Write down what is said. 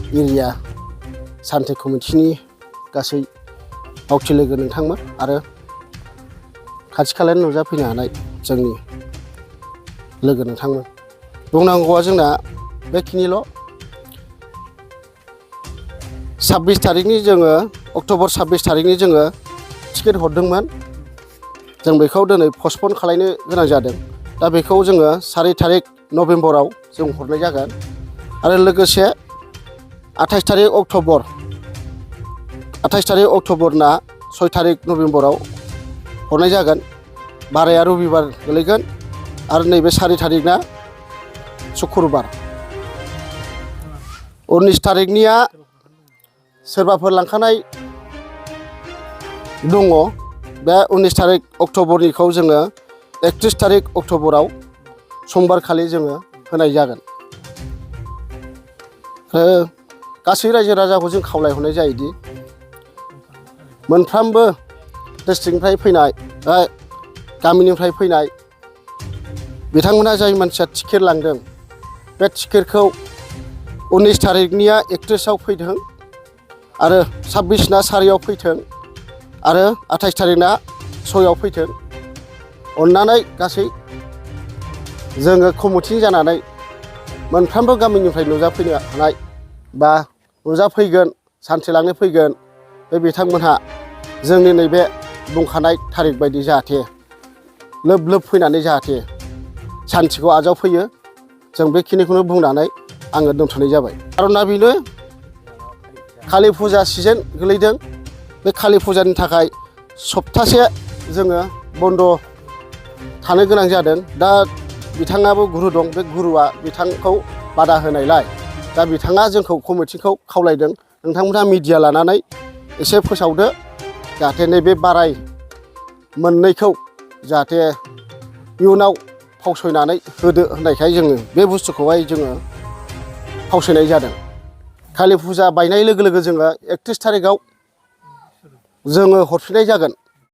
Area सान्थि कमिटिनि गासै मावथि लोगो नोंथांमोन आरो खाथि खालानि नुजाफैनो हानाय जोंनि लोगो नोंथांमोन। बुंनांगौआ जोंना बेखिनिल'। 26 तारिखनि जोङो अक्ट'बर 26 तारिखनि जोङो टिकेट हरदोंमोन। जों बेखौ दिनै पस्टपन खालायनो गोनां जादों। दा बेखौ जोङो 4 तारिख नभेम्बराव जों हरनाय जागोन आरो लोगोसे 28 तारिख अक्ट'बरना 6 तारिख नभेम्बराव हरनाय जागोन। बाराया रबिबार गोलैगोन आरो नैबे 4 तारिखना शुक्रबार। 19 तारिखनिया सोरबाफोर लांखानाय दङ। बे 19 तारिख अक्ट'बरनिखौ जोङो 31 तारिख अक्ट'बराव समबारखालि जोङो होनाय जागोन। गासै रायजो राजाखौ जों खावलायहरनाय जायोदि मोनफ्रोमबो डिस्ट्रिक्टनिफ्राय फैनाय गामिनिफ्राय फैनाय बिथांमोनहा जाय मानसिया टिकेट लांदों बे टिकेटखौ 19 तारिखनिया 31आव फैथों आरो 26ना 4आव फैथों आरो 28 तारिखना 6आव फैथों। अननानै गासै जोङो कमिटि जानानै मोनफ्रोमबो गामिनिफ्राय नुजाफैनो हानाय बा नुजाफैगोन सानसे लांनो फैगोन बे बिथांमोनहा जोंनि नैबे बुंखानाय थारिख बायदि जाहाथे लोब लोब फैनानै जाहाथे सान्थिखौ आजावफैयो। जों बेखिनिखौनो बुंनानै आङो दोनथ'नाय जाबाय। खार'ना बेनो कालि फुजा सिजोन गोलैदों। बे कालि फुजानि थाखाय सप्तासे जोङो बन्द' थानो गोनां जादों। दा बिथाङाबो गुरु दं। बे गुरुआ बिथांखौ बादा होनायलाय दा बिथाङा जोंखौ कमिटिखौ खावलायदों नोंथांमोनहा मिडिया लानानै एसे फोसावदो जाहाथे नैबे बाराय मोननैखौ जाहाथे इयुनाव फावसयनानै होदो होननायखाय जोङो बे बुस्थुखौहाय जोङो फावसयनाय जादों। कालि फुजा बायनाय लोगो लोगो जोङो 31 तारिखआव जोङो हरफिननाय जागोन।